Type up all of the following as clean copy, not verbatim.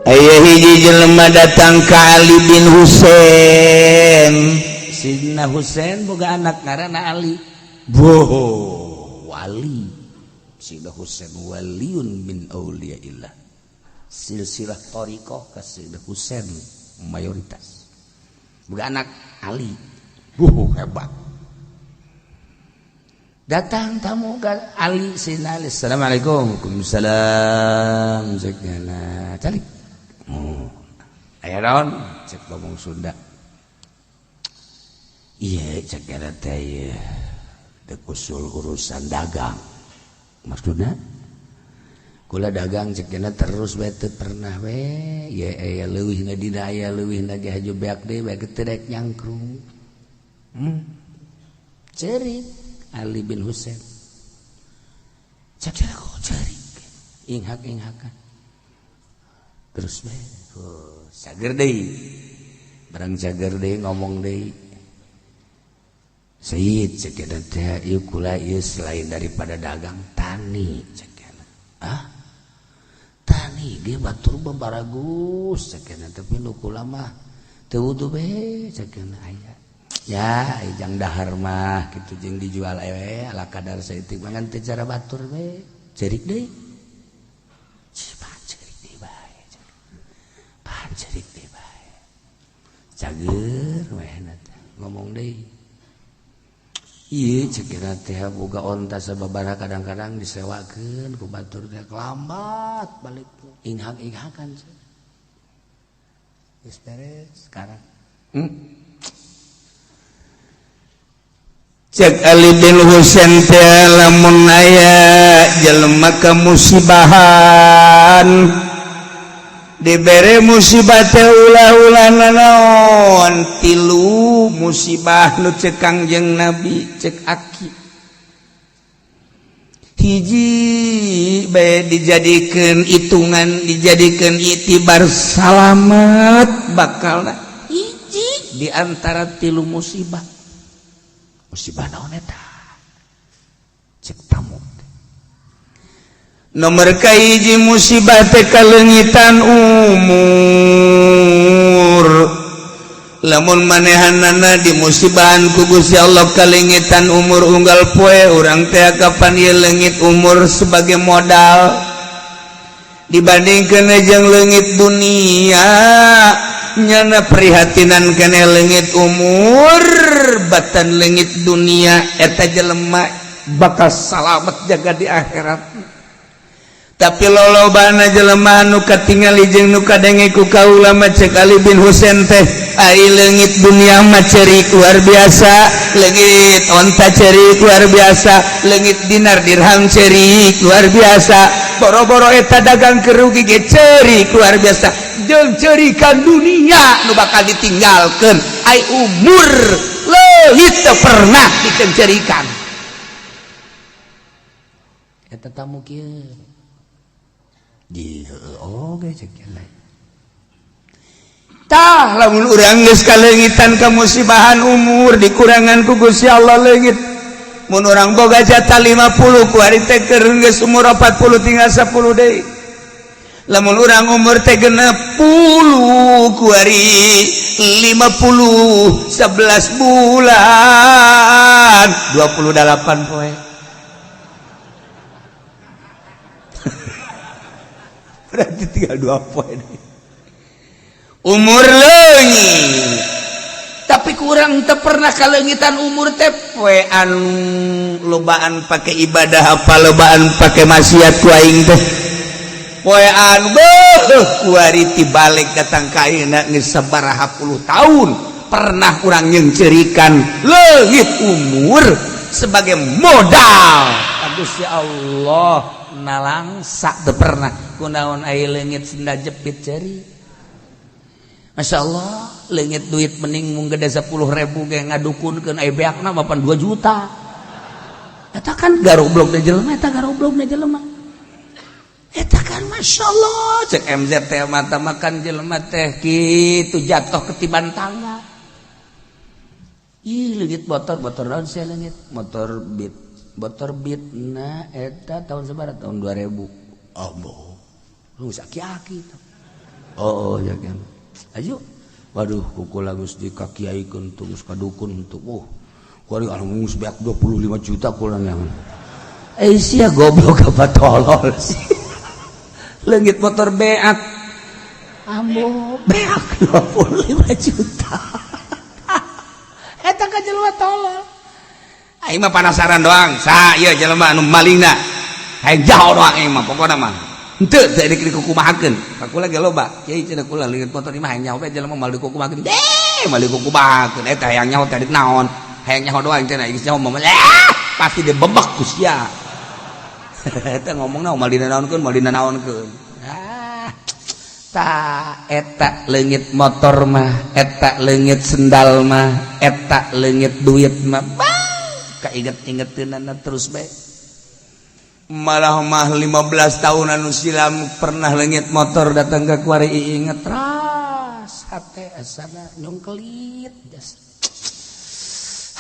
Aya hiji jelema datang ka Ali bin Husain. Sidina Husain boga anak ngaranna Ali. Boho, wali. Sidina Husain waliun min auliyaillah. Silsilah thariqah ka Sidina Husain mayoritas. Boga anak Ali. Boho, hebat. Datang tamu ke Ali, Sidina Ali. "Assalamualaikum." "Waalaikumsalam." Cek nyana. "Calik." "Oh. Aya naon?" Cek ngomong Sunda. Iya, cek nyana teh ieu. Dek usul urusan dagang. "Maksudna?" "Kula dagang," cek nyana, "terus we teu pernah we. Ye aya leuwihna dina, aya leuwihna ge haju beak deui, beak teu rek nyangkrung." Cerik Ali bin Husain. Cek nyana, "Kok cerik?" Inghak-inghakan. Terus we, oh, cager deui. Barang cager deui, ngomong deui. "Sayyid," cek nyana teh, "ieu kula ieu selain daripada dagang tani," cek nyana. "Ah? Tani ge batur mah baragus," cek nyana, "tapi nu kula mah teu wudu we," cek nyana, "aya. Ya, jang dahar mah kitu jeung dijual we ala kadar saeutik mah, ngan teu cara batur we." Cerik deui. Pan cerik deui bae. Pan cerik deui bae. Cager we teh. Ngomong deui. "Ieu," cek nyana teh, "boga onta sababaraha, kadang-kadang disewakeun ku batur teh lambat balik." Inghak-inghakan. Geus beres sekarang. Cek Ali bin Husain teh, lamun aya jelema kamusibahan, dibere musibah teh ulah-ulah nanaon, tilu musibah nu cek Kangjeng Nabi, cek aki, hiji bae dijadikeun hitungan, dijadikeun itibar salamet bakal hiji di antara tilu musibah. "Musibah naon eta?" cek tamu. Nomor kahiji musibah teh kaleungitan umur. Lamun manehanana di musibahan ku Gusti Allah kalengitan umur unggal poe, urang teh kapan ieu leungit umur sebagai modal dibandingkeun jeung leungit dunia, nyana prihatinan kene leungit umur batan leungit dunia, eta jelema bakal salamet jaga di akhirat. Tapi lolobana jelema nu katingali jeung nu kadenge ku kaula mah, cek Ali bin Husain teh, ai leungit dunia mah cerik luar biasa, leungit onta cerik luar biasa, leungit dinar dirham cerik luar biasa, boro-boro eta dagang kerugi ge cerik luar biasa, jeung cerikan dunia nu bakal ditinggalkeun. Ai umur leungit teu pernah dikencerikan. Eta tamu kieu di oge cek. Tah, lamun urang geus kaleungitan kamusibahan umur, dikurangan ku Gusti Allah leungit, mun urang boga jatah 50, ku ari teh keur geus umur 40, tinggal 10 deui. Lamun urang umur teh 60, ku ari 50 11 bulan 28 poe. Berarti tinggal 2 poe umur leungit. Tapi kurang teu pernah kaleungitan umur teh poe anu lobaan pake ibadah apa lobaan pake maksiat ku aing teh, poe anu beuh kuari ti balik datang ka ayeuna geus sabaraha puluh tahun, pernah urang nyengcerikan leungit umur sebagai modal? Gusti Allah nalangsa teu pernah. Kunaon aya leungit senda jepit ceri? Masya Allah, leungit duit mending mung gede 10.000 ge ngadukunkeun, aya beakna mapan 2 juta. Eta kan garoblok da jelema, eta garoblok da jelema. Eta kan Masya Allah, cek MZ teh, mata makan jelema teh kitu jatuh ketiban tangga. Ih, leungit motor, motor naon sia leungit? Motor Beat. Motor Beat na eta tahun sabaraha? Tahun 2000. Allah. Lu aki-aki. Oh, ya kan, ayo. Waduh, kukula geus dikakiaikeun tuh, geus kadukun tuh. Oh, kuari anu geus beak 25 juta kula yang. Eh, sia goblok apa tolol sih? Leungit motor beak. Ambo beak 25 juta. Eta ka jelema tolol. Aing mah penasaran doang. Sa ieu jelema anu malingna. Hayang jaho doang aing mah pokona mah. Henteu teu rek dikukumahakeun. Ka kula ge loba. Kiai cenah, kula leungit motor ieu mah hayang nyaho bae jelema mal dikukumahakeun. Eh, mal dikukumahakeun eta hayang nyaho teh naon? Hayang nyaho doang cenah, geus nyaho mah eh pasti dibebek ku sia. Eta ngomongna mal dinanaonkeun, mal dinanaonkeun. Ah. Ta eta leungit motor mah, eta leungit sendal mah, eta leungit duit mah, bah, kainget-ingeteunana terus bae. Malah mah 15 tahun anu silam pernah leungit motor datang ke kuari, inget ras hate asana nyongkelit jas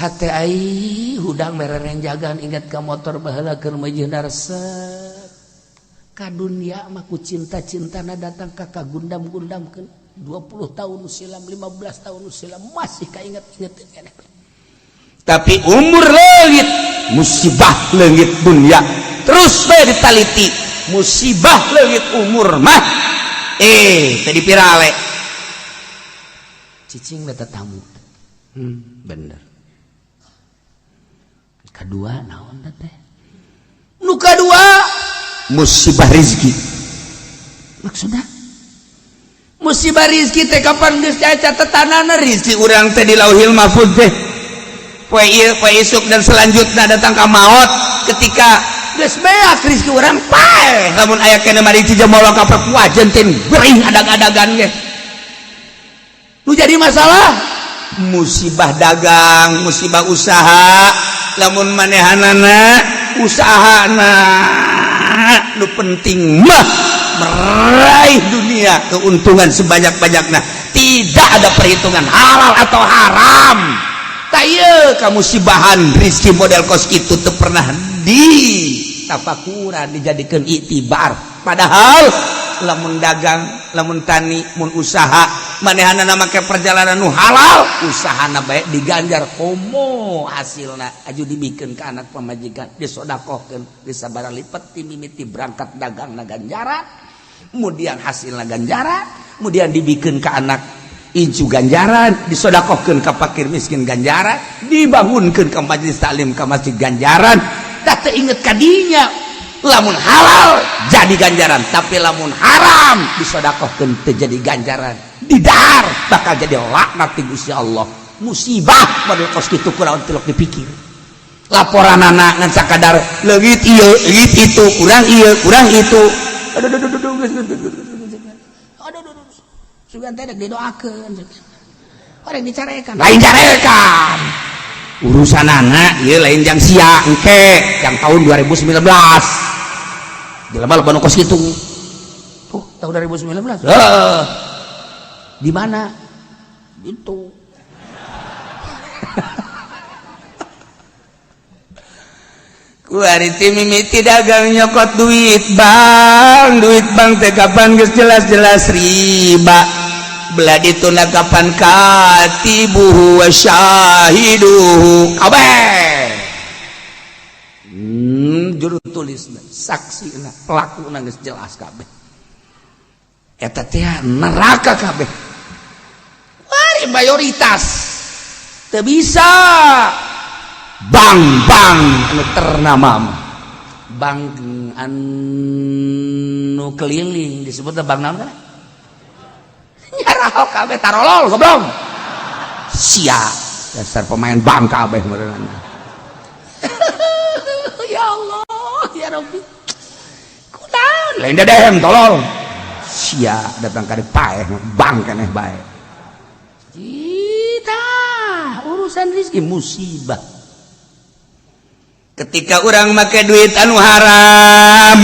hate ai hudang mererenjagan inget ka motor baheula keur meujeuhna resep ka dunia mah. Ku cinta-cintana datang ka kagundam-gundamkeun 20 tahun silam, 15 tahun silam, masih kainget-inget keneh. Tapi umur leungit, musibah leungit dunia terus bae ditaliti. Musibah leungit umur mah eh tadi pirale cicing beta tamu. Bener. Kedua naon teh? Nu kadua musibah rizki. Maksudnya musibah rizki teh kapan geus catetanana rizki urang teh di Lauhil Mahfuz teh, poe ieu, poe isuk, dan selanjutnya datang ka maot. Ketika geus beak rizki urang, paeh. Lamun aya keneh mari cijemolo ka wajen teh gering adag-adagan ge. Nu jadi masalah musibah dagang, musibah usaha, lamun manehanana usahana nu penting mah meraih dunia, keuntungan sebanyak-banyaknya, tidak ada perhitungan halal atau haram. Tah ieu kamusibahan rizki model kos itu tuh pernah di tafakuran, dijadikan iktibar. Padahal lamun dagang, lamun tani, mun usaha manehanana make perjalanan nu halal, usahana baik diganjar. Komo hasilna aju dibikeun ka anak, pamajikan, disodakohkeun, disabara lipat. Ti mimiti berangkat dagang na ganjaran, kemudian hasilna ganjaran, kemudian dibikeun ka anak incu ganjaran, disodakohkeun ka fakir miskin ganjaran, dibangunkeun ka majelis taklim, ka masjid ganjaran. Tak teu inget kadinya. Lamun halal jadi ganjaran, tapi lamun haram disodakohkeun teu jadi ganjaran, didahar bakal jadi laknat ti Gusti Allah. Musibah model kos kitu kurang tilok dipikir. Laporan anak ngan sakadar leungit ieu, leungit itu, kurang ieu, kurang itu. Aduh, aduh, aduh, aduh, aduh, aduh, aduh, aduh, sugan teh dek didoakeun, orang dicarekan, lain carekan urusan anak ieu, lain jang sia. Engke yang tahun 2019 jelema loba nu kos kitu. Tuh, tahun 2019. Heeh, di mana itu? Kuari ti mimiti dagang nyokot duit bank, duit bank teh kapan geus jelas-jelas riba. Belah ditunda kapan katibuhu wa syahiduhu kabeh. Juru tulis, saksi, pelaku geus jelas kabeh. Eta teh neraka kabeh. Wari mayoritas teu bisa. Bank-bank anu ternama, bank anu keliling disebut bank naon kan nyaraho kabeh, tarolol goblok sia, dasar pemain bank kabeh meureunana. Ya Allah, ya Rabbi, kunaon lain dedehem tolol sia, datang ka paeh bank keneh bae. Kita urusan rezeki musibah ketika orang make duit anu haram,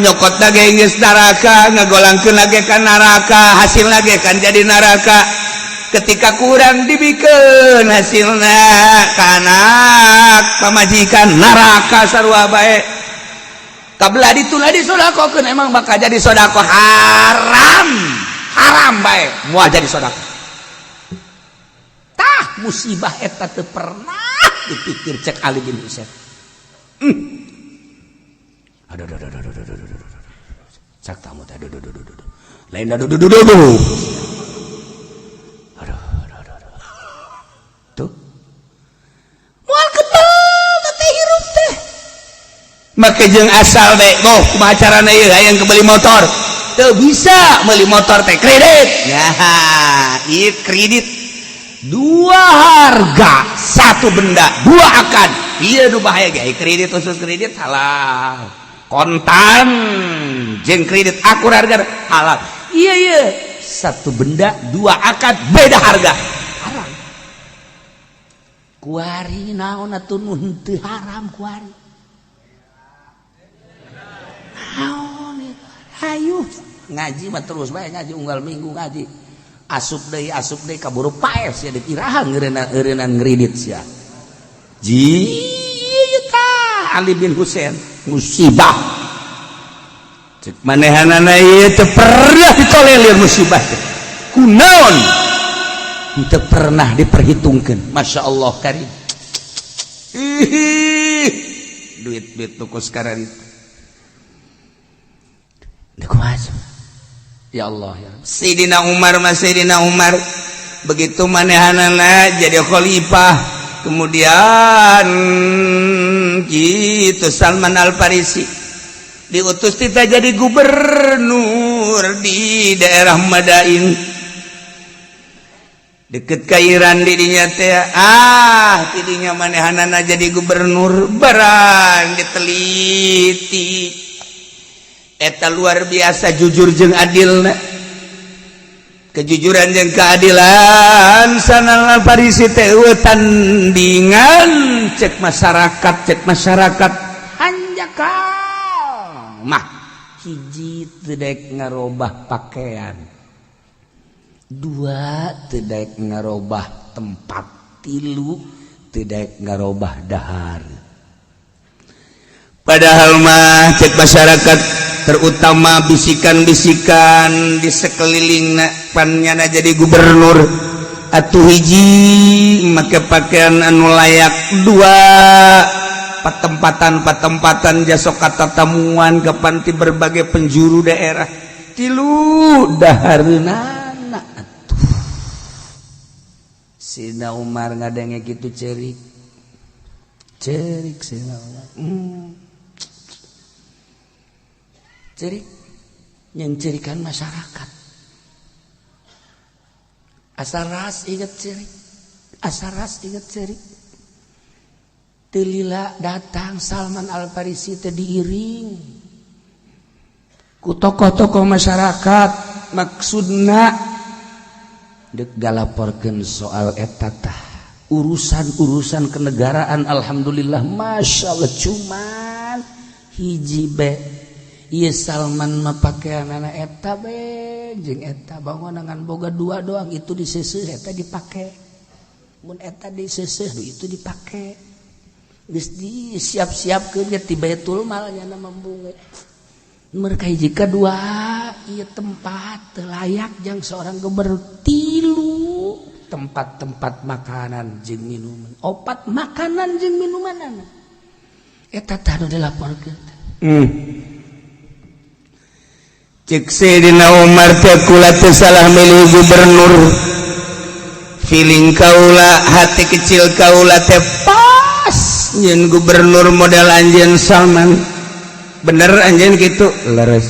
nyokot lagi geus neraka, ngagolangkeun lagi kan neraka, hasil lagi kan jadi neraka. Ketika kurang dibikeun hasilna ka anak, pamajikan, neraka sarua bae. Kabelah dituna disodakohkeun, emang bakal jadi sodako haram. Haram bae, moal jadi sedekah. Tah, musibah eta teu pernah dipikir cek Ali bin Husain. Aduh, aduh, aduh, aduh, aduh, aduh, aduh, aduh. Cak tamu teh, aduh, aduh, aduh, aduh. Lain aduh, aduh, aduh, aduh. Aduh, aduh, aduh, aduh. Tuh. Moal kebel teh hirup teh. Make jeung asal deh, oh, kumaha carana ieu hayang kebeli motor. Teu bisa beli motor teh kredit. Ya, ieu kredit. Dua harga, satu benda, dua akad. Iya, nu bahaya ge kredit, khusus kredit halal. Kontan jeung kredit akur harga halal. Iya iya, satu benda dua akad beda harga. Haram. Kuari naon atuh nu henteu haram kuari? Naon itu? Hayu ngaji mah terus bae ngaji, unggal minggu ngaji. Asup deui, asup deui, kaburu paes sia, iraha ngeureunaan ngredit sia. Ji ieu tah Ali bin Husain musibah. Cek manehanana ieu teu pernah ditolelir musibah teh. Kunaon? Teu pernah diperhitungkeun. Masya Allah karim. Ih, duit-duit tuku sekarang itu. Ya Allah ya. Sayyidina Umar mas, Sayyidina Umar begitu manehanana jadi khalifah, kemudian gitu Salman Al Farisi diutus kita jadi gubernur di daerah Madain deket ke Iran didinya teh. Ah, tidinya manehanana jadi gubernur, barang diteliti eta luar biasa jujur jeung adil, kejujuran jeung keadilan Salman Farisi teh tandingan cek masyarakat. Cek masyarakat hanjakal mah hiji, teu daek ngarobah pakaian, dua, teu daek ngarobah tempat, tilu, teu daek ngarobah dahar. Padahal mah cek masyarakat, terutama bisikan-bisikan di sekeliling pannyana jadi gubernur atuh, hiji, make pakaian anu layak, dua, patempatan patempatan jasok kata tamuan ke panti berbagai penjuru daerah, tilu, dahareunana atuh. Sina Umar ngadenge gitu cerik cerik Sina Umar, Cerik nyengcirikan masyarakat, asal ras inget cerik, asal ras inget cerik. Teu lila datang Salman Al Farisi teh diiring ku tokoh-tokoh masyarakat, maksudna dek galaporkeun soal eta tah urusan-urusan kenegaraan. Alhamdulillah, Masya Allah, cuman hiji be. Ieu Salman mah pakaianana eta be jeung eta, bangunan boga dua doang, itu diseuseuh, eta dipake, mun eta diseuseuh, itu dipake. Geus disiap-siapkeun ge ti Baitul Mal nya nama bunga. Mereka hiji, kedua, ieu tempat teu layak jang seorang gubernur, tilu, tempat-tempat makanan jeung minuman, opat, makanan jeung minuman eta tah nu dilaporkeun. Cek Sayyidina Umar teh, kula teu salah milih gubernur, feeling kaula, hati kecil kaula teh pas nyeun gubernur model anjeun Salman. Bener anjeun gitu, leres.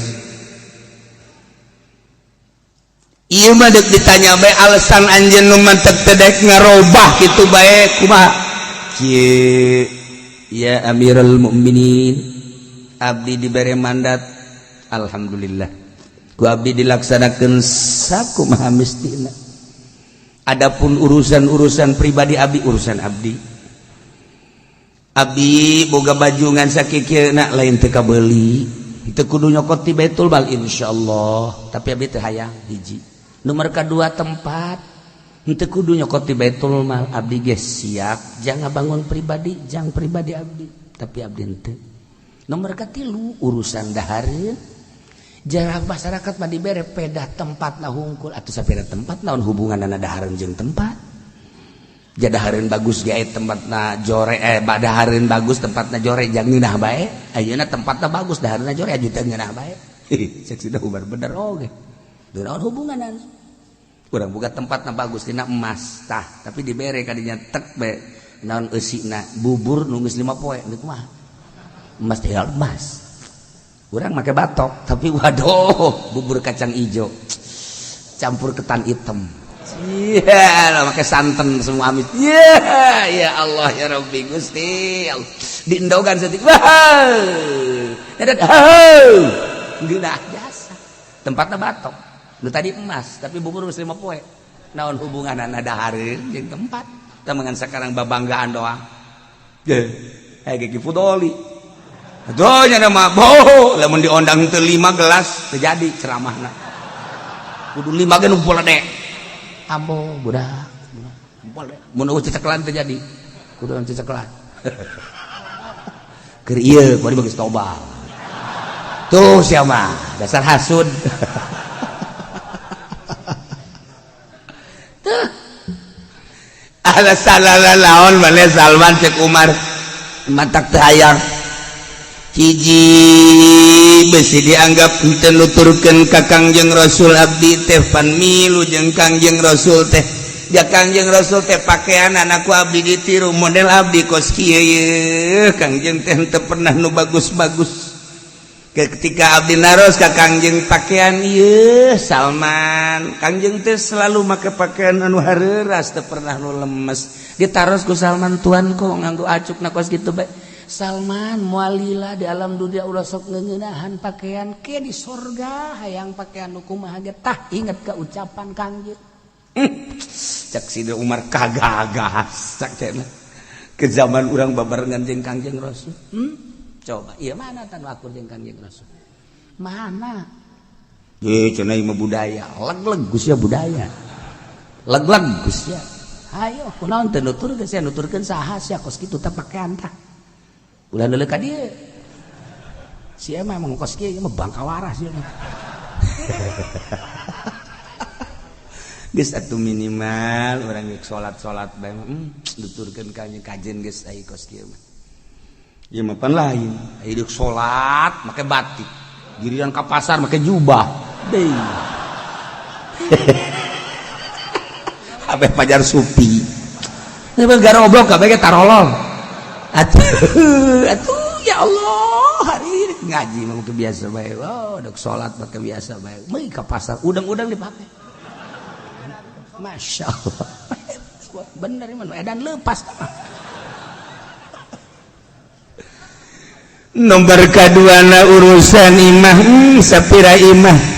Ieu mah deuk ditanya bae alasan anjeun nu mantep teu daek ngarobah kitu bae kumaha? Kieu ya Amirul Mukminin, abdi dibere mandat, alhamdulillah ku abdi dilaksanakeun sakumaha mestina. Adapun urusan-urusan pribadi abdi, urusan abdi. Abdi boga baju ngan sakikieuna, lain teu kabeuli, teu kudu nyokot ti Baitul Mal, insyaallah, tapi abdi teu hayang. Hiji, nomor kedua, tempat henteu kudu nyokot ti Baitul Mal, abdi ge siap jangan bangun pribadi jang pribadi abdi, tapi abdi henteu. Nomor katilu, urusan dahareun. Jarah masyarakat mah dibere pedah tempat na hungkul atuh sapira tempat naon hubunganna dahareun jeung tempat. Jadahareun bagus ge tempatna jore badahareun bagus tempatna jore jang ngeunah bae. Ayeuna tempatna bagus dahareunna jore aju teu ngeunah bae. Cek Sidna Umar bener oge. Naon hubunganna? Urang boga tempatna bagus dina emas tah, tapi dibere kadinya tek bae naon eusina bubur nu geus 5 poe deuk mah. Emas teh emas. Urang make batok tapi waduh bubur kacang ijo campur ketan hitam. Iya, lah make santan semua amis. Iya, ya Allah ya Rabbi Gusti. Diendogan setik. Wah. Geunah jasa. Tempatna batok. Nu tadi emas, tapi bubur geus 5 poe. Naon hubunganna dahareun jeung tempat? Tah mengan sekarang babanggaan doang. Ge, ge fudoli. Aduh nya mah boh, lamun diondang teu 5 gelas teu jadi ceramahna. Kudu 5 ge nu poledek. Ambo budak mun eueuh ceceklan teu jadi. Kudu ceceklan. Keur ieu kuari bagus tobat. Tuh sia mah dasar hasud. Tuh. Ala salala laon maneh Salman cek Umar. Matak teu hayang. Hiji besi dianggap henteu nuturkeun ka Kangjeng Rasul abdi teh pan milu jeung Kangjeng Rasul teh. Ja Kangjeng Rasul teh pakaian ku abdi ditiru model abdi kos kieu ye. Kangjeng teh henteu pernah nu bagus-bagus. Ketika abdi naros ka Kangjeng pakaian ieu Salman, Kangjeng teh selalu make pakaian anu hareuras teu pernah nu lemes. Ditaros ku Salman tuan kok nganggo acukna kos kitu bae. Salman mualila di alam dunia ulah sok ngeuneunahan pakaian ke di sorga hayang pakaian nu kumaha ge tah inget ke ucapan Kangjeng. Cek Sidna Umar kagagas cek cenah. Ke zaman urang babarengan jeung Kangjeng Rasul. Coba ieu mana tan akur jeung Kangjeng Rasul? Mana? Ye cenah ieu mah budaya, leg-leg geus ya budaya. Leg-leg geus ya. Hayo kunaon teu nuturkeun sia nuturkeun saha sia kos kitu teh pakaian tah. Ulah leuleuh ka dieu. Sia mah emang kos kieu mah bangka waras sia mah. Geus atuh minimal urang geus salat-salat bae mah nuturkeun ka kajen geus ai kos kieu mah. Ieu mah pan lain, ai deuk salat make batik, giliran ka pasar make jubah. Deui. Kabeh pajar supi. Ieu mah garoblok kabeh ge tarolol. Atuh, atuh ya Allah, hari ini ngaji mah make biasa bae. Oh, dek salat make biasa bae. Meui ka pasar udang-udang dipake. Masya Allah. Bener mah edan lepas. Nomor kaduana urusan imah, sapira imah.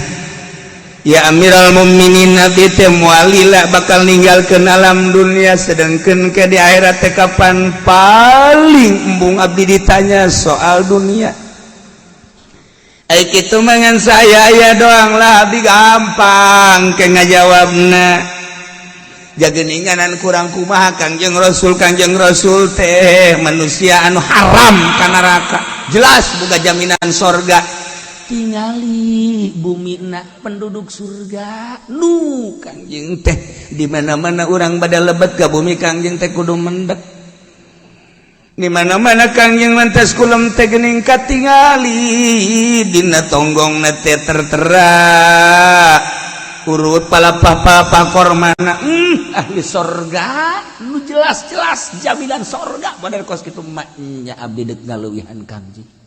Ya Amiral Mukminin abdi teh moal lila bakal ninggalkeun alam dunia sedangkeun ke di akhirat teh kapan paling embung abdi ditanya soal dunia. Ai kitu mah ngan saya aya doang lah abdi gampang ke ngajawabna. Jageninganan kurang kumaha Kangjeng Rasul teh manusia anu haram ka neraka. Jelas boga jaminan sorga. Tingali bumi na penduduk surga nu Kangjeng teh di mana-mana urang bada lebet ka bumi Kangjeng teh kudu mendek. Di mana-mana Kangjeng mantas kulem teh geuning katingali dina tonggongna teh tertera urut palapah-palapah kormana ahli sorga nu jelas-jelas jaminan sorga model kos kitu nya abdi deuk ngaleuwihan Kangjeng.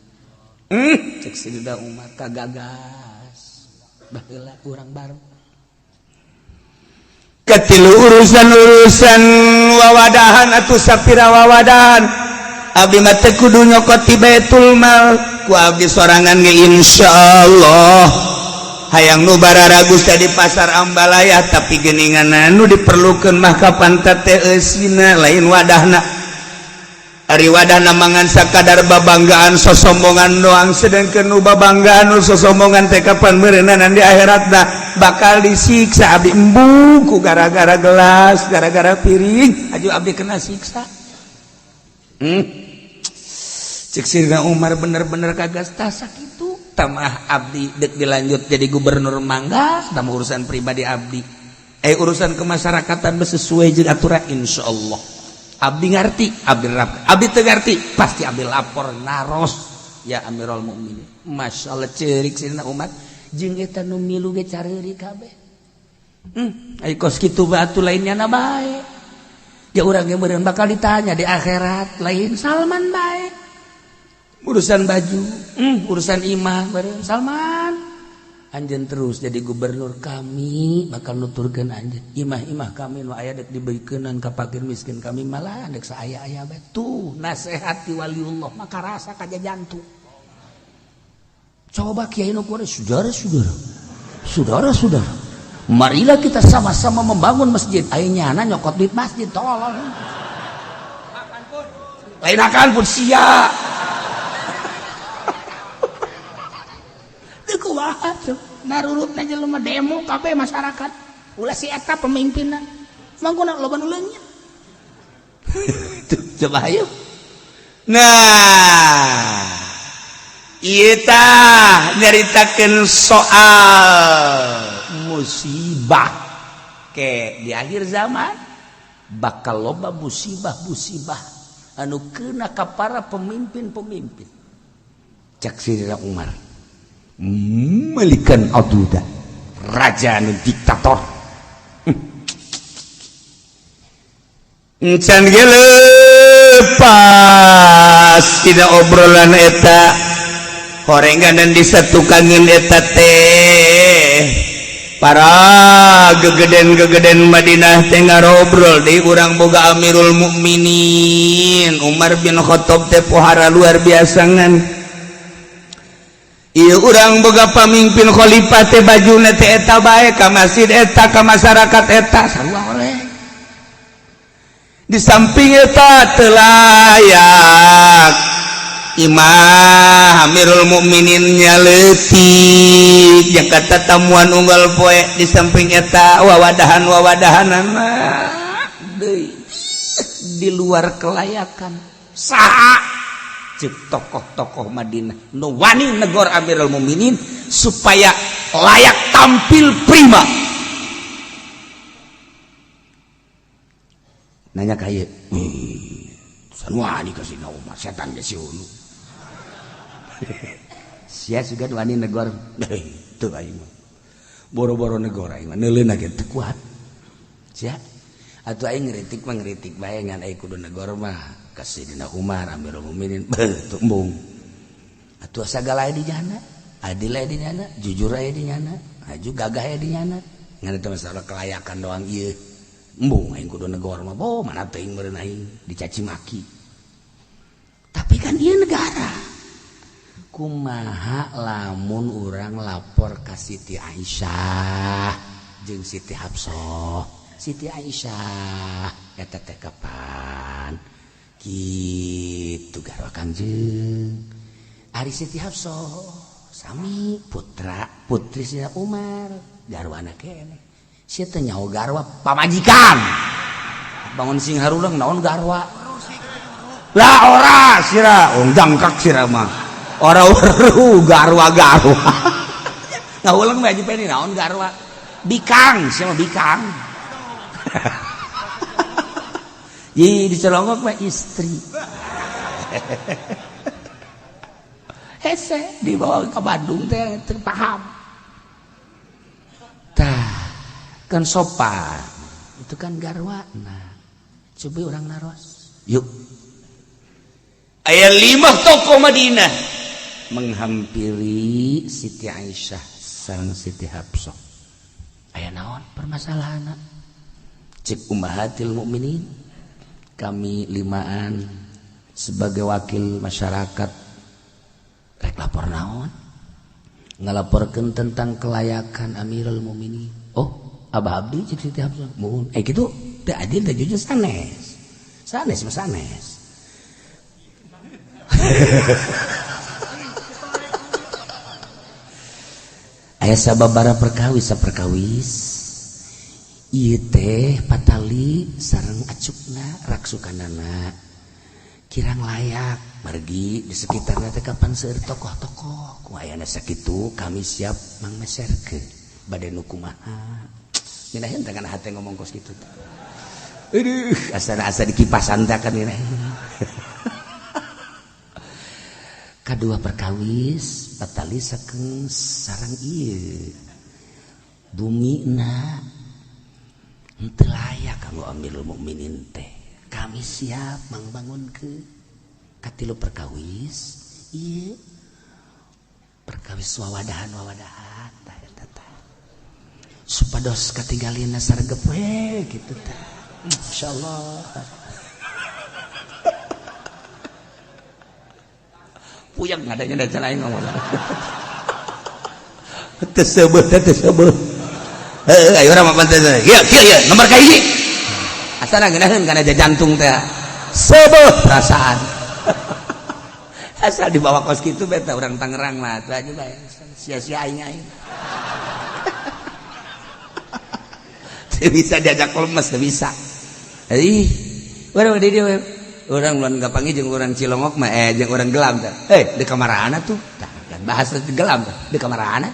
Cek Sidna Umar kagagas baheula urang bareng. Katilu urusan-urusan wawadahan atuh sapira wawadahan abdi mah teu kudu nyokot ti Baitul Mal ku abdi sorangan ge insyaallah hayang nu bararagus teh di pasar Ambalaya tapi geuningan anu diperlukeun mah kapan teh eusina lain wadahna. Ari wadahna mangan sakadar babanggaan sosombongan doang sedangkeun nu babanggaan nu sosombongan teh kapan meureunana di akhiratna bakal disiksa abdi embung ku gara-gara gelas gara-gara piring aju abdi kena siksa. Cek Sidna Umar bener-bener kagas tah sakitu. Tamah abdi dek dilanjut jadi gubernur mangga, tambah urusan pribadi abdi. Urusan kemasyarakatan sesuai jeung aturan, insyaallah. Abdi ngerti, abdi rap, abdi teu ngerti, pasti abdi lapor naros ya Amirul Mukminin. Masya Allah, ceurik sina umat jeung eta nu milu ge careurik kabeh. Ai kos kitu batu lainnya na bae. Ya urang ge meureun bakal ditanya di akhirat, lain Salman bae. Urusan baju, urusan imah meureun Salman. Anjeun terus jadi gubernur, kami bakal nuturkeun anjeun. Imah-imah kami nu aya dek dibeukeunnan ka fakir miskin, kami malah dek saaya-aya bae. Tuh nasihat ti waliullah maka rasa ka jantung. Coba kiai nu kuari, saudara-saudara. Saudara-saudara. Marilah kita sama-sama membangun masjid. Ayo nyana nyokot duit masjid, tolol. Lain akan pun sia. Teu kumaha tuh. Narurutna jelema demo kabeh masyarakat. Ulah si eta pemimpinna. Mangkuna loba nu leungit. Coba ayo. Nah, ieu tah nyaritakeun soal musibah ke di akhir zaman bakal loba musibah-musibah anu kena ka para pemimpin-pemimpin. Cak Sayyidina Umar, melikan aduda, raja anu diktator. Encan ge lepas dina obrolan eta horengan dan disatukangeun eta teh para gegeden-gegeden Madinah teh ngarobrol deui urang boga Amirul Mukminin Umar bin Khattab teh pohara luar biasa ngan ieu urang boga pamimpin khalifah teh bajuna teh eta bae ka masjid eta ka masyarakat eta sarua oleh. Di samping eta teu layak imah Amirul Mukminin leutik yang kata tamuan unggal poe. Di samping eta wawadahan wawadahanana deui di luar kelayakan. Saha cek tokoh-tokoh Madinah nu wani negor Amirul Mukminin supaya layak tampil prima? Nanya ka ieu, wani ka Sayyidina Umar, setan ge siunu. Sia sugan wani negor. Teu aing mah. Boro-boro negor aing mah neuleuna ge teu kuat. Sia atuh aing ngritik mah ngritik bae ngan aing kudu negor mah ka Sayyidina Umar Amirul Mukminin. Beuh teu embung. Atuh sagala aya di nyana, adil aya di nyana, jujur aya di nyana, aju gagah aya di nyana. Ngan eta masalah kelayakan doang ieu. Embung aing kudu negor mah, boh mana teuing meureun aing dicaci maki. Tapi kan ieu negara. Kumaha lamun urang lapor ka Siti Aisyah jeung Siti Hafsah? Siti Aisyah eta teh kapan kitu garwa Kangjeng. Ari Siti Hafsah sami putra putri Sayyidina Umar garwana keneh. Sia teh nyaho garwa pamajikan. Bangun sing harulang naon garwa. Lah ora sira, wong jangkak sira mah. Ora weruh garwa-garwa. Ngawulang mah Haji Peni naon garwa. Bikang, sia mah bikang. Ih dicelongok mah istri. Hese dibawa ke Bandung teh teu paham. Tah kan sopan itu kan garwa. Nah coba orang naros yuk. Aya 5 tokoh Madinah menghampiri Siti Aisyah sareng Siti Hafsah. Aya naon permasalahanna? Cek ummahatil mukminin, kami limaan sebagai wakil masyarakat rek lapor naon? Ngalaporkeun tentang kelayakan Amirul Mukminin. Oh, Abah Abdi cek Siti Hafsah. Muhun. Kitu teu adil teu jujur sanes. Sanes mah sanes. Aya sababaraha perkawis saperkawis. Ieu teh patali sareng acukna raksukanana. Kirang layak margi di sekitarna teh kapan seueur tokoh-tokoh ku ayana sakitu kami siap mangmeserkeun bade nu kumaha. Minahin dengan hate ngomong kos kitu teh. Aduh, asa-asa dikipasan teh kan ini. Kadua perkawis patali sakeng sarang ieu. Bumina henteu layak kanggo Amirul Mukminin teh. Kami siap mangbangunkeun. Katilu perkawis ieu perkawis wawadahan-wawadahan tah eta tah. Supados katinggalina sargep we kitu tah. Insyaallah. Puyeng ngadanya da lain ngomong. Teu seubeuh teh teu seubeuh. Heuh ayo urang mah teh. Ieu kieu ieu nomor ka hiji. Asana ngeunaheun kana jantung teh. Seubeuh perasaan. Asal dibawa kos kitu beta urang Tangerang mah atuh aja bae. Sia-sia aing aing. Teu bisa diajak lemes teu bisa. Ih, urang di dieu orang luan gapangi jeung urang Cilongok mah jeung urang gelam teh. Di kamarana tuh. Tah kan bahasa gelam teh, di kamarana.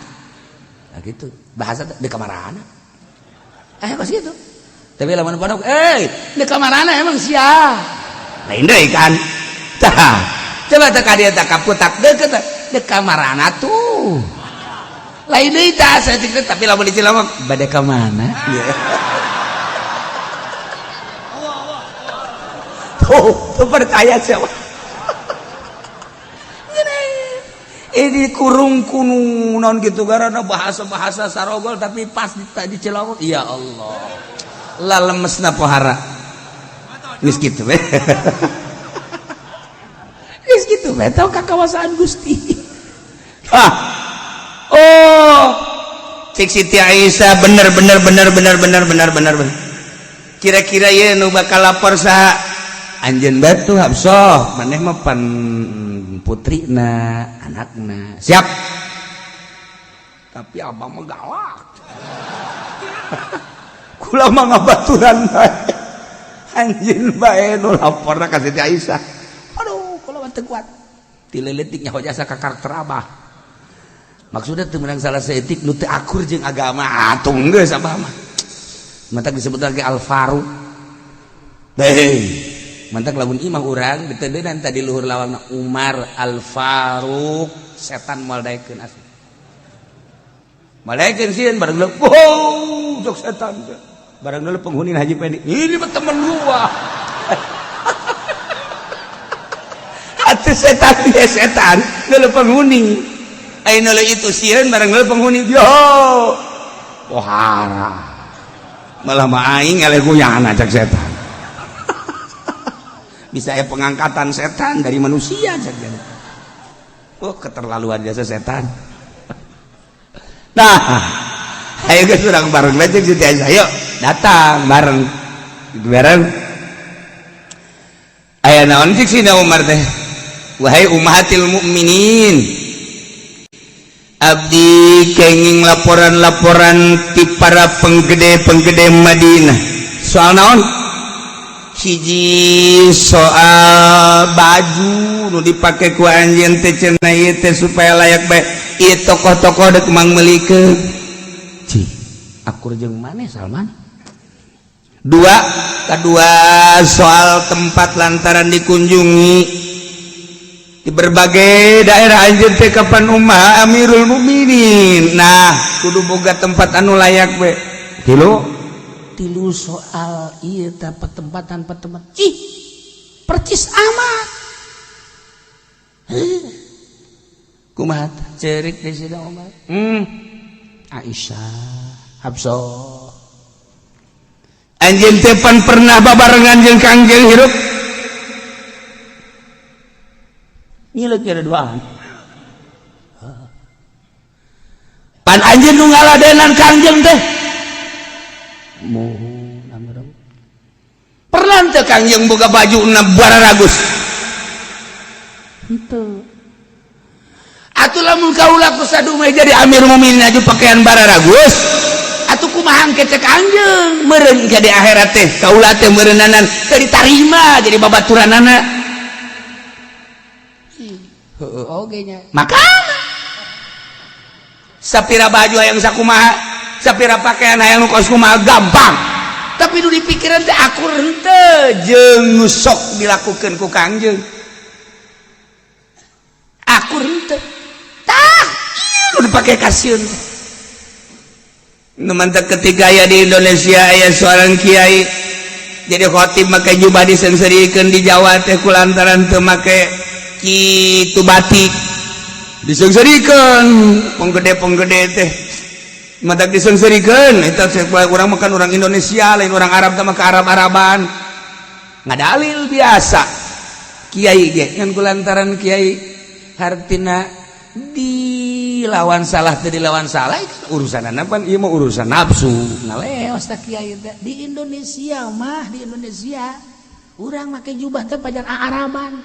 Nah gitu, bahasa teh di kamarana. Kos kitu. Tapi lamun pondok, di kamarana emang sia. Lain deui kan. Tah, coba teh ka dieu teh kaputak deukeut teh, di kamarana tuh. Lain deui tah saeutik tapi lamun di Cilongok bade ka mana? Oh, tuh percaya siapa? Ini kurung kunu non gitu karena bahasa-bahasa sarogol tapi pas di Cilongok, ya Allah. Lah lemesna pohara. Geus kitu we. Geus kitu we tau ka kawasaan Gusti. Ah. Oh. Cik Siti Aisyah bener bener bener bener bener bener bener bener. Kira-kira ieu nu bakal lapor saha? Anjeun batu Hafsah maneh mah pan putrina anakna siap tapi abah mah galak kula mah ngabaturan bae anjeun bae nu laporna ka Siti Aisyah aduh kula mah teu kuat ti leutik nyaho jasa ka karakter abah maksudna teu meunang salah saeutik nu teu akur jeung agama atuh geus abah mah mantak disebut lagi Al Faruq hei mantak lamun imah urang ditedenan tadi luhur lawangna Umar Al Faruq setan moal daekeun asli moal daekeun sieun bareng leuh wow jok setan bareng leuh penghuni Haji Pendi ini mah temen gua atuh setan dia setan leuh penghuni ayeuna leuh itu sieun bareng leuh penghuni yo pohara malah mah aing ngaleh guyana cak setan bisa ya pengangkatan setan dari manusia saja. Oh keterlaluan jasa setan. Nah, ayo guys urang bareng aja Siti Aisyah, ayo datang bareng. Gitu bareng. Aya naon cik Sina Umar teh? Wahai ummahatil mukminin. Abdi kenging laporan-laporan ti para penggede-penggede Madinah. Soal naon? Hiji soal baju nu dipake ku anjeun teh cenah ieu teh supaya layak bae ieu tokoh-tokoh deuk mangmeulikeun. Cih, akur jeung maneh Salman. Dua, kedua soal tempat lantaran dikunjungi di berbagai daerah anjeun teh kapan ummah Amirul Mukminin. Nah, kudu boga tempat anu layak we. Tilu tilu soal iya dapat tempatan tempat cih percis amat kumaha cerik di sini Umar Aisyah Hafsah anjeun teh pan pernah babarengan jeung Kangjeng hirup ngileuk kira duaan pan anjeun nu ngaladenan Kangjeng teh mohon pernah teu Kangjeng boga baju na bararagus henteu atuh lamun kaula ku sadumeh jadi Amir Mukminin aju pakaian bararagus atuh kumaha engke teh Kangjeng meureun ke di akhirat teh kaula teh meureunnanan teu ditarima jadi babaturanana Heeh oge nya. Makana sapira baju hayang sakumaha, sapira pakaian hayang nu kos kumaha gampang. Tapi nu dipikiran teh akur henteu jeung nu sok dilakukeun ku Kangjeng. Akur henteu. Tah, ieu nu dipake kasieun. Nu mantak ketika aya di Indonesia aya seorang kiai jadi khotib make jubah diseungseurikeun di Jawa teh kulantaran teu make kitu batik. Diseungseurikeun penggede-penggede teh. Matak diseungseurikeun eta urang makan orang Indonesia lain orang Arab teh make Arab-Araban. Ngadalil biasa. Kiai ge ngan kulantaran kiai hartina dilawan salah teu dilawan salah urusan pan ieu mah urusan nafsu. Ngaleos tah kiai teh di Indonesia mah, di Indonesia urang make jubah teh pajar Araban,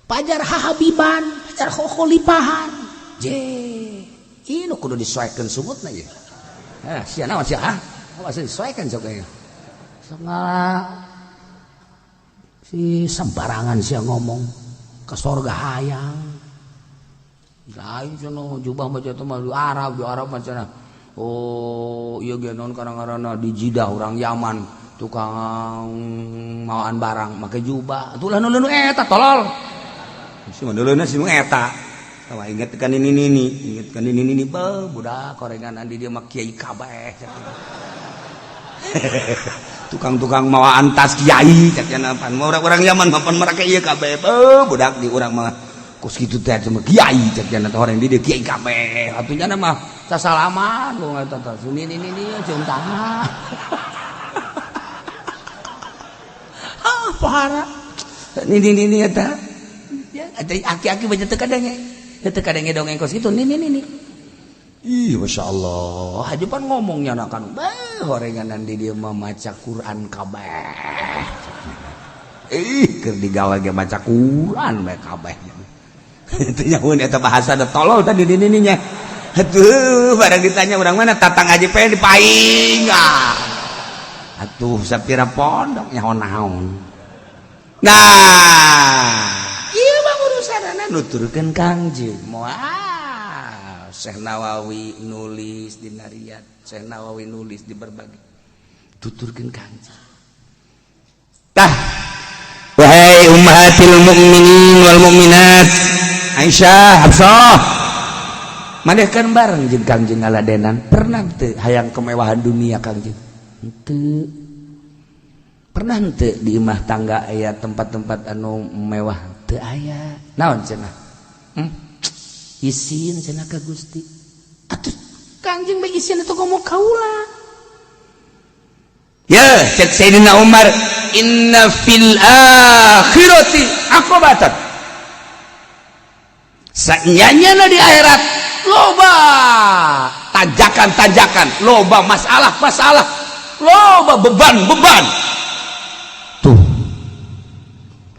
pajar hahabiban, pajar kholifahan. Je ieu nu kudu disoekeun sungutna ieu. Ah, sia naon sia, ah? Awas disoekeun sok ieu. Sok si sembarangan sia ngomong ke sorga hayang. Lain cenah jubah mah teh mah di Arab, di Arab mah cenah. Oh, ieu ge naon karang-karana di Jidah urang Yaman tukang mawaan barang make jubah. Atuh lah nu eta tolol. Si nu si nu eta. Tawa inget kan ini nini, inget kan ini nini, be budak korengan di dia mah kiai kabeh. Tukang-tukang mawaan tas kiai cek cenah pan orang-orang Yaman mah pan mereka ieu kabeh. Be budak di urang mah kos kitu teh cuma kiai cek cenah teh orang di dieu kiai kabeh. Atuh nya mah sasalaman lu eta teh. Nini nini cium tangan. Ah, parah. Nini nini eta. Ya, aki-aki baca teu kadenge. Teu kadenge dongeng kos kitu nini nini. Ih, Masya Allah. Haji pan ngomongnya nak kan, bah, horenganan di dia mah maca Quran kabeh. Ih, keur digawe ge maca Quran bae kabeh. Itu nyaun eta bahasa da tolol tadi di nininya. Atuh, barang ditanya urang mana tatang aja pengen dipaing. Ah. Atuh sapira pondok nyaho naon. Nah, ieu mah urusanana nuturkeun Kangjeng. Moal Syekh Nawawi nulis di Riyad, Syekh Nawawi nulis di berbagai tuturkeun Kangjeng. Tah, wahai ummahatil mukminin wal mukminat, Aisyah, Hafsah, maneh kan bareng jeung Kangjeng ngaladenan, pernah teu hayang kemewahan dunia Kangjeng? Henteu. Pernah henteu di imah tangga aya tempat-tempat anu mewah? Teu aya. Naon cenah? Isin cenah ka Gusti. Atuh Kangjeng bae isin atuh komo kaula. Ya, cek Sayyidina Umar, inna fil akhirati aqobatan. Sanyanya di akhirat loba tanjakan-tanjakan, loba masalah-masalah, loba beban-beban. Tuh.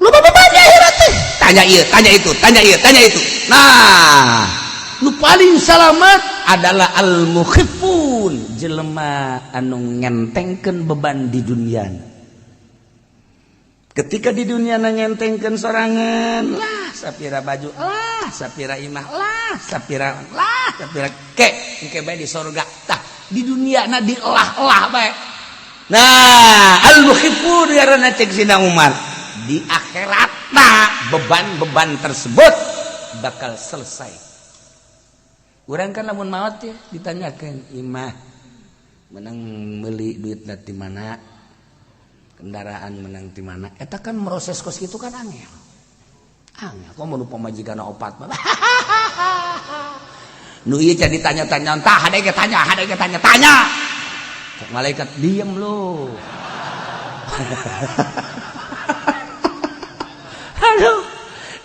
Loba beban di akhirat teh. Tanya ieu, tanya itu, tanya ieu, tanya itu. Nah, nu paling selamat adalah al-mukhiffun, jelema anu ngentengkeun beban di dunia. Ketika di dunia ngentengkeun sorangan, lah sapira baju, lah sapira imah, lah sapira, lah sapira ke, engke bae di sorga. Tah, di dunia na dielah-elah bae. Nah, al-mukhiffun ngaranna cek Sina Umar. Di akhirat nah beban-beban tersebut bakal selesai. Urang kan lamun maot ya ditanyakan imah menang meuli duit di mana, kendaraan menang di mana. Eta kan proses kos gitu kan angel. Angel kok mau pamajikan opat mah. Nu ieu jadi tanya-tanya entah ada ge tanya, ada ge tanya, tanya. Cek malaikat diem lu. Aduh.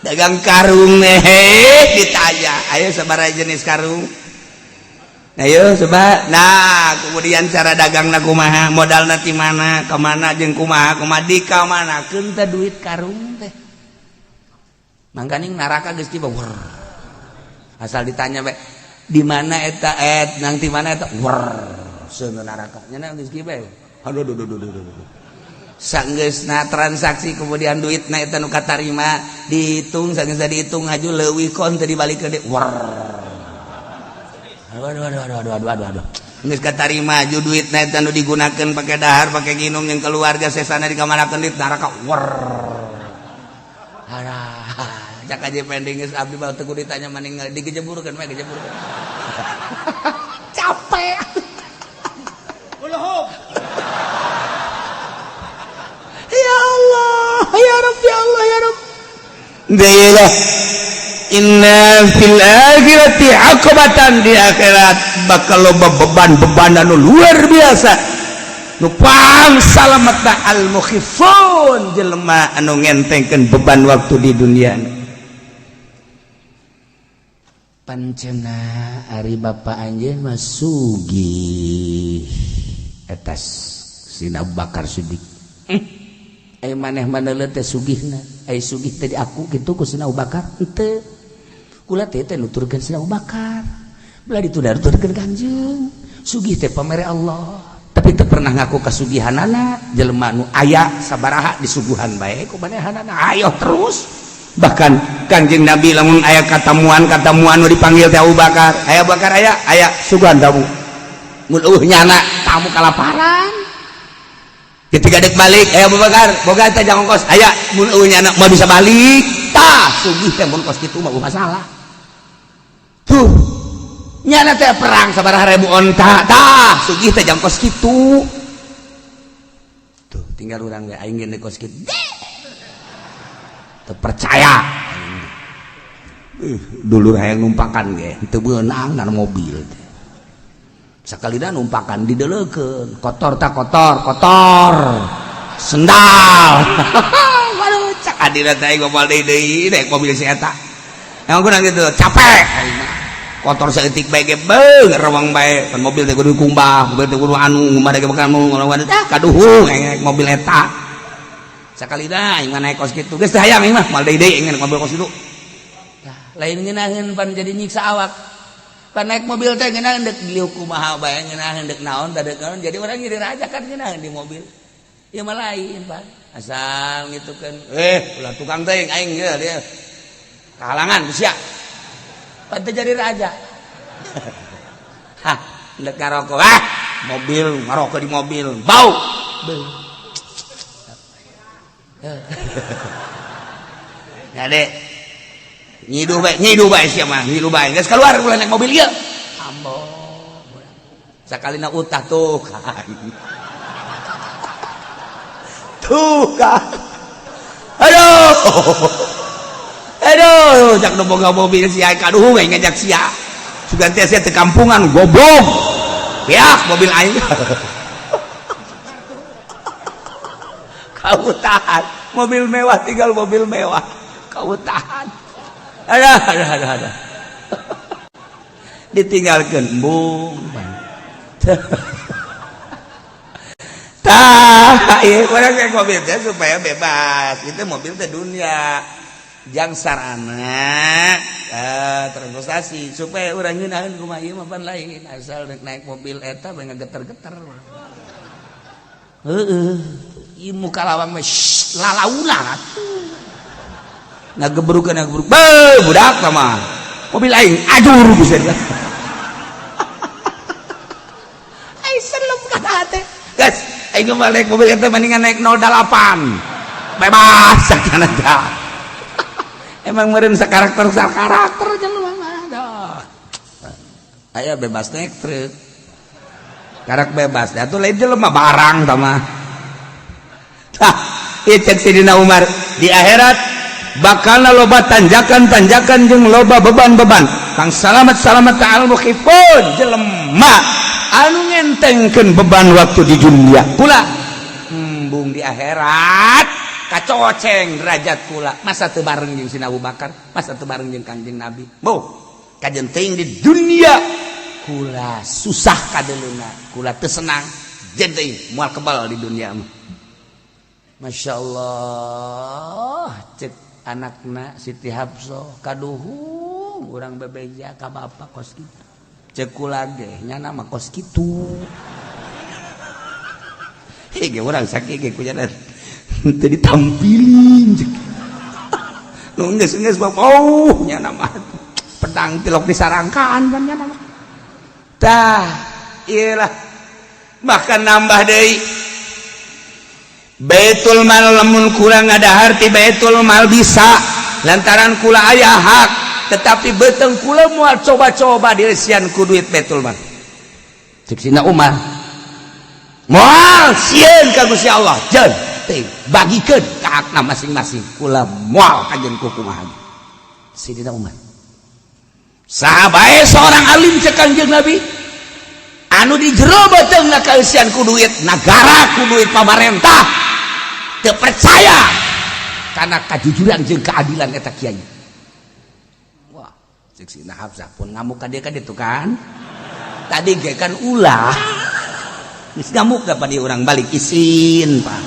Dagang karung nih ditanya. Ayo sabaraha jenis karung? Ayo coba. Nah, kemudian cara dagang na kumaha, modal ti mana, kemana jeung kumaha, kumaha di ka mana keun teh duit karung teh. Mangkaning neraka geus tiba. Asal ditanya bae, di mana eta et nang ti mana eta wer seuneu neraka. Nya geus kieu bae. Aduh aduh aduh aduh aduh. Sanggeusna transaksi kemudian duitna eta nu katarima dihitung, sanggeusna dihitung haju leuwih kon teu dibalikeun deui. War. Aduh aduh aduh aduh aduh aduh aduh. Geus katarima haju duitna eta nu digunakeun pake dahar, pake nginum jeung keluarga sesana dikamanakeun di neraka. War. Alah, cak aja pending geus abdi mah teu kudu ditanya maning digejeburkeun we gejeburkeun. Capek. Ulhum. Ya Allah, ya Rabb, ya Allah, ya Rabb. Daylah. Inna fil akhirati aqabatan, di akhirat bakal loba beban-beban anu luar biasa. Nu pang salametna al mukhiffun, jelema anu ngentengkeun beban waktu di dunia. Pancena ari bapa anjeun mah sugih eta Sina Abu Bakar Siddiq. Ai maneh maneuleuh teh sugihna, ai sugih teh di aku kitu ku Sina Abu Bakar henteu. Kula teh teh nuturkeun Sina Abu Bakar. Belah ditu nuturkeun Kangjeng. Sugih teh pamere Allah, tapi teu pernah ngaku kasugihanana. Jelema nu aya sabaraha disuguhan bae ku manehanana, ayo terus. Bahkan Kangjeng Nabi lamun aya katamuan-katamuan nu dipanggil teh Abu Bakar, aya Abu Bakar, aya aya suguhan tamu. Mun eueuh nyana tamu kalaparan. Ketika dek balik, aya Abu Bakar, boga teh jangan kos, aya mun eueuh nyana mah bisa balik. Tah, sugih teh mun kos kitu mah masalah. Tuh. Nyana teh perang sabaraha ribu onta. Tah, sugih teh jang kos kitu. Tuh, tinggal urang ge aing ge kos kitu. Teu percaya. Dulur hayang numpakan ge teu beunang na mobil teh. Sakalina numpakan dideleukeun, kotor tak kotor, kotor. Sendal. Waduh, cak adina teh aing moal deui deui naik mobil si eta. Emang kurang gitu, capek aing mah. Kotor saeutik bae ge beung rewang bae. Kan mobil teh kudu kumbah, mobil teh kudu anu, ngumbah ge bakal nu ah kaduhung aing naik mobil eta. Sakalina aing mah naik kos kitu. Geus teu hayang aing mah, moal deui deui aing naik mobil kos kitu. Tah, lain ngeunaheun pan jadi nyiksa awak. Pan naik mobil teh ngeunaheun deuk diliuk kumaha bae, ngeunaheun deuk naon tah deuk naon, jadi orang jadi raja kan ngeunaheun di mobil. Ieu mah lain, Pak. Asal gitu kan. Ulah tukang teh aing ge dia. Kahalangan ku sia. Pan teu jadi raja. Hah, deuk ngarokok, ah, mobil ngarokok di mobil, bau. Beuh. Ya dek, nyiduh bae sia mah, nyiduh bae. Geus keluar ulah naik mobil ieu. Ambo. Sakalina utah tuh kan. Tuh kan. Aduh. Aduh, cak nu boga mobil sia kaduhung aing ngajak sia. Sugan teh sia teu kampungan goblok. Piak mobil aing. Kau tahan mobil mewah, tinggal mobil mewah kau tahan. Ada ada ada ada ditinggalkan bung. Tah ieu urang naik mobil teh supaya bebas. Itu mobil teh dunia jang sarana transportasi supaya urang ngeunaheun kumaha ieu mah pan lain asal naik mobil eta bae ngageter-geter. Heeh, ieu muka lawang mah lalauna atuh. Ngagebrukeun ngagebruk. Beuh, budak mah. Mobil aing ajur bisa. Aing selem kana teh. Geus, aing mah naik mobil eta mendingan naik 08. Bebas sakana teh. Emang meureun sakarakter sakarakter jelema mah dah. Aya bebas naik truk. Karak bebas, atuh lain jelema barang tah mah. Tah, ieu cek Sidina Umar di akhirat bakal loba tanjakan-tanjakan jeung loba beban-beban. Kang salamat-salamat ta'al mukhifun, jelema anu ngentengkeun beban waktu di dunia. Kula embung di akhirat kacoceng derajat kula. Masa teu bareng jeung Sidina Abu Bakar, masa teu bareng jeung Kangjeng Nabi. Boh, kajen teuing di dunia kula susah kadeuleuna, kula teu senang, jen teuing moal kebal di dunia mah. Masya Allah, cek anakna Siti Hafsah kaduhung urang bebeja ka bapak kos kitu. Cek kula ge nyana mah kos kitu. Hege urang sakit ge ku jalan. Teu ditampilin. Nu geus geus, oh nya nama pedang tilok disarangkaan kan nya nama. Tah, iyalah, bahkan nambah deui Baitul Mal, lamun kurang ada arti Baitul Mal bisa lantaran kula aya hak, tetapi beteng kula moal coba-coba diresian ku duit Baitul Mal. Cek Sina Umar, moal sieun ka Gusti Allah, jeun teh bagikeun ka hakna masing-masing, kula moal kajen ku kumaha. Sidina Umar saha bae seorang alim, cek Kanjeng Nabi, anu di jero beuteungna kaeusian ku duit nagara, ku duit pamarentah, teu percaya karena kajujuran jeung keadilan eta kiai. Wah, cek Sina Hafsah pun ngamuk ka dia kan itu kan tadi ge kan ulah geus ngamuk da pada urang balik isin, Pak.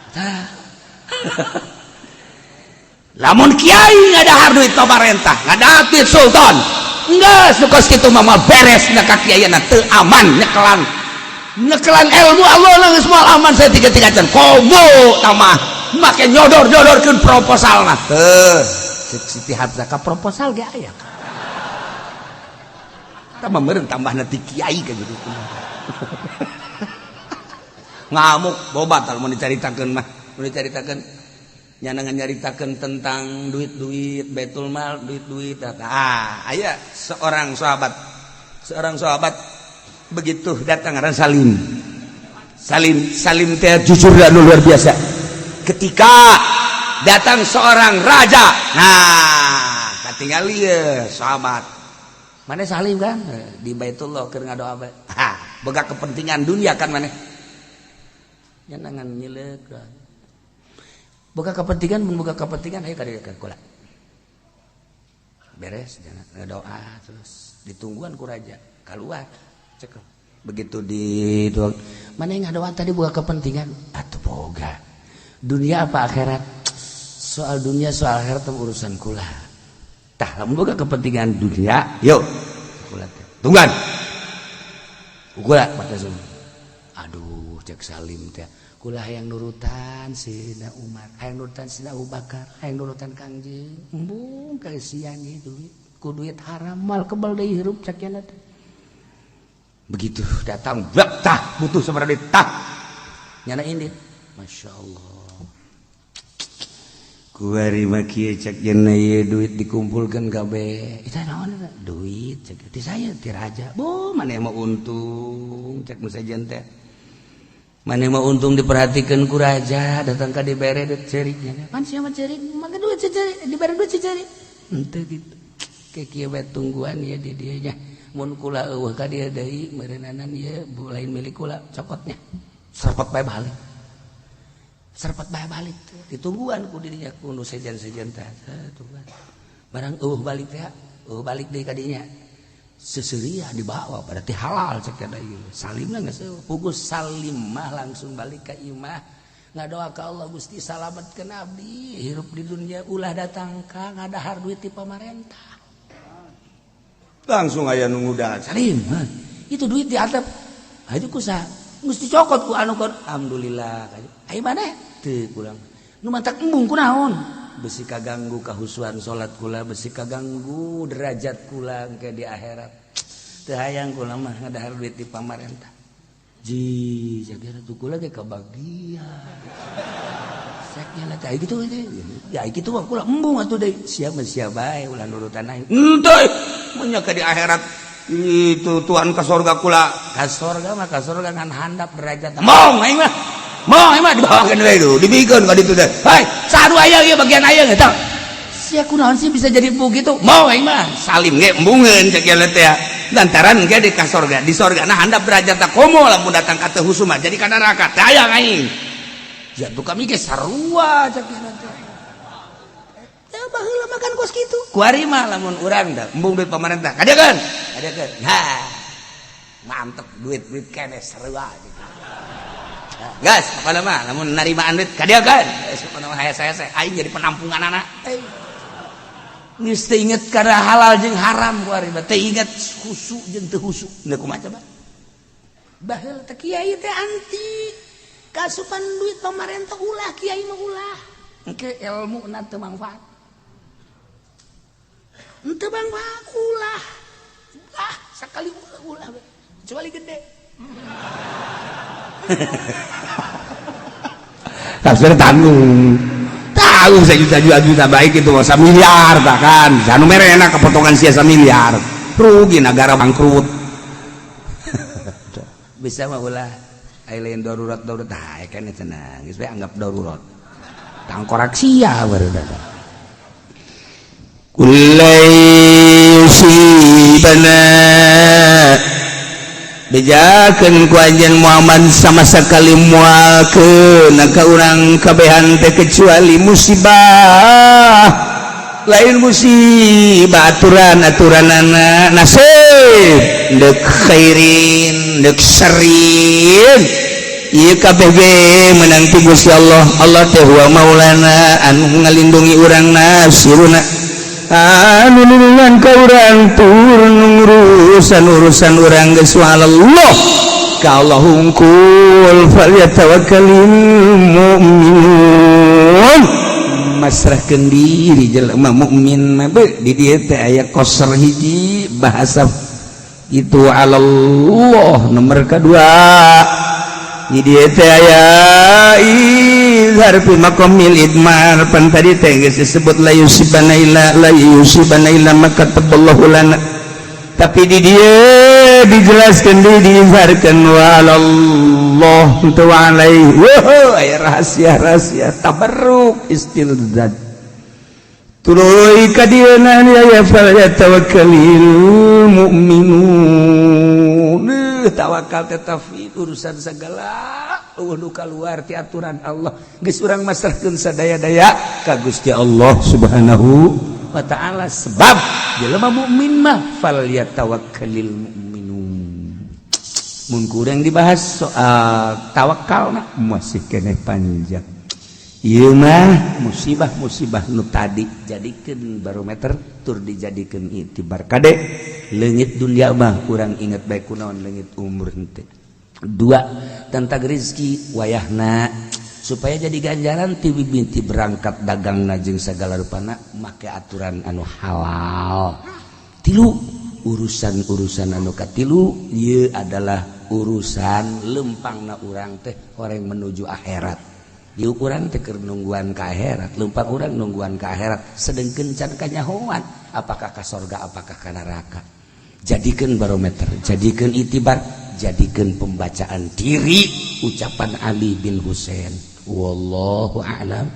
Tah. Lamun kiai ngadahar duit pamarentah, ngadahar duit sultan, geus nu kos kitu mah moal beres na ka kiaiana, teu aman nyekelan nyekelan ilmu Allah geus moal aman. Saya tiga-tiga can komo tamah make nyodor-nyodorkeun proposalna. Heuh, cek Siti Hafsah, ka proposal ge aya tambah meureun tambah nanti kiai ka gitu. Ngamuk bobat mun dicaritakeun mah, mun dicaritakeun nyanangan nyaritakeun tentang duit-duit Baitul Mal, duit-duit. Ah, aya seorang sahabat begitu datang ngaran Salim. Salim, Salim teh jujur dan luar biasa. Ketika datang seorang raja, nah, katingali ya sahabat mana Salim kan di Baitullah keur ngadoa bae. Ha, boga kepentingan dunia kan mana nyanangan nyileuk boga kepentingan, mun boga kepentingan ayo ka dieu kula beres ngadoa. Terus ditungguan ku raja keluar, cek begitu di mana yang ngadoa tadi boga kepentingan atau boga dunia apa akhirat? Soal dunia, soal akhirat urusan kula. Tah, lamun boga kepentingan dunia, yuk kula teh tungguan kula pada semua. Aduh, cek Salim teh, kula hayang nurutan Sina Umar, hayang nurutan Sina Abu Bakar, hayang nurutan Kangjeng, embung kaeusian ieu duit ku duit haram mal kebal deui hirup, cek teh. Begitu datang bak, tah, butuh sabaraha duit, tah, nyana indit. Masya Allah, kuari mah kieu, cek cenah, ieu duit dikumpulkeun kabeh itu naon eta duit, cek ti saya, ti raja. Bo, mana mau untung, cek nu sejen teh, mana mau untung diperhatikan ku raja, datang ka dibere duit ceurik nya pan sia mah ceurik make duit ceurik, dibere duit ceurik henteu kitu. Kayak kieu bae tungguan ya di dieu nya, mun kula eueuh ka dieu deui meureunana ieu lain milik kula, cokotnya serpot bae balik, serpot bae balik. Ditungguan ku dirinya ku nu sejen-sejen teh, tungguan barang eueuh balik teh, eueuh balik deui ka dinya seseuria dibawa, berarti halal, cek teh ieu. Salim lah geus pugus. Salim mah langsung balik ka imah, ngadoa ka Allah, "Gusti, salametkeun abdi hirup di dunia, ulah datang ka ngadahar duit ti pamarentah." Langsung aya nu ngudahan, "Salim, itu duit di atap itu ku saha?" Geus dicokot ku anu kon. Alhamdulillah. Aya maneh teu kurang nu mantak embung kunaon, besi kaganggu kahusuan salat kula, besi kaganggu derajat kula ke di akhirat, teu hayang kula mah ngadahar duit di pamarentah. Ji jaga tuh kula ge kabagian cek nya teh gitu ya gitu mah kula embung atuh deui. Siap mah siap bae, ulah nurutan aing henteu, mun ke di akhirat itu Tuhan ke sorga, kula ka sorga mah ka sorga, ngan handap derajat. Mong aing mah, mong aing mah, dibawakeun we itu, dibikeun ka ditu teh. Hai, sadu aya ieu bagian aya eta sia, kunaon sih bisa jadi begitu? Mau aing mah. Salim ge embungeun, cek nya teh, lantaran ge di ka sorga, di sorga nah handap derajat, tak komo lamun datang ka teu husuma jadi ka neraka teh hayang aing jatuh kami ge sarua, cek nya teh. Ya baheula makan kos kitu kuari mah, lamun urang da embung duit pamarentah, kadiakeun kadiakeun, ha, mantep, duit duit kene sarua gitu. Gas, apa mah lamun narimaan duit kadiakeun, geus pokona mah saya aing jadi penampungan anak. Geus teu inget kana halal jeung haram kuari mah, teu inget khusu jeung teu khusu. Nah, kumaha coba? Baheula teh kiai teh anti. Kasupan duit pemerintah ulah, kiai mah ulah. Engke ilmu nanti manfaat. Ente manfaat ulah. Ah, sekali ulah ulah kecuali gede. Tafsir tanggung. Tahu saya juta juta juta baik itu masa miliar bahkan. Janu mere enak kepotongan sia miliar. Rugi negara, bangkrut. Bisa mah ulah. Ai lain darurat darurat, ah kan tenang. Geus bae anggap darurat. Tangkorak sia baru. Qul lan yusibana, bejakeun ku anjeun Muhammad, sama sekali moal keuna ka urang kabehan teh kecuali musibah, lain musibah aturan aturanana nasib, dek khairin dek syarrin, ieu kabeh ge menang ti Gusti Allah. Allah teh huwa maulana, anu ngalindungi urang, nasiruna, anu nulungan ka urang, turun urusan urusan urang geus Allah ka Allah hungkul. Falyatawakkalil mu'minun, masrahkeun diri jelema mukmin mah. Di dieu teh aya koser hiji bahasa itu Allah, nomor kedua di dieu teh aya izhar fi maqamil idmar. Pan tadi teh geus disebut la yusibana illa, la yusibana illa ma kataballahu lana, tapi di dieu dijelaskan, di diizharkeun wa Allah wa alaihi. Wow, aya rahasia-rahasia tabarruk istilzad. Tuluy ka dieu aya falyatawakkalil mu'minun. Tawakal teh tafwid urusan segala, eueuh nu kaluar ti aturan Allah. Geus urang masrahkeun sadaya-daya ka Gusti Allah Subhanahu wa taala, sebab jelema mukmin mah falyatawakkalil mu'minun. Mun kurang dibahas soal tawakal mah masih keneh panjang. Ieu mah musibah-musibah nu tadi jadikeun barometer tur dijadikeun itibar. Kade, leungit dunia mah kurang inget bae kunaon leungit umur henteu. Dua, tentang rezeki wayahna supaya jadi ganjaran ti binti berangkat dagang jeung segala rupana make aturan anu halal. Tilu, urusan-urusan anu katilu ieu adalah urusan lempangna urang teh orang menuju akhirat. Di ukuran teh keur nungguan ka akhirat, lempang urang nungguan ka akhirat, sedengkeun can kanyahoan apakah ka sorga, apakah ka neraka. Jadikan barometer, jadikan itibar, jadikan pembacaan diri ucapan Ali bin Husain. Wallahu a'lam.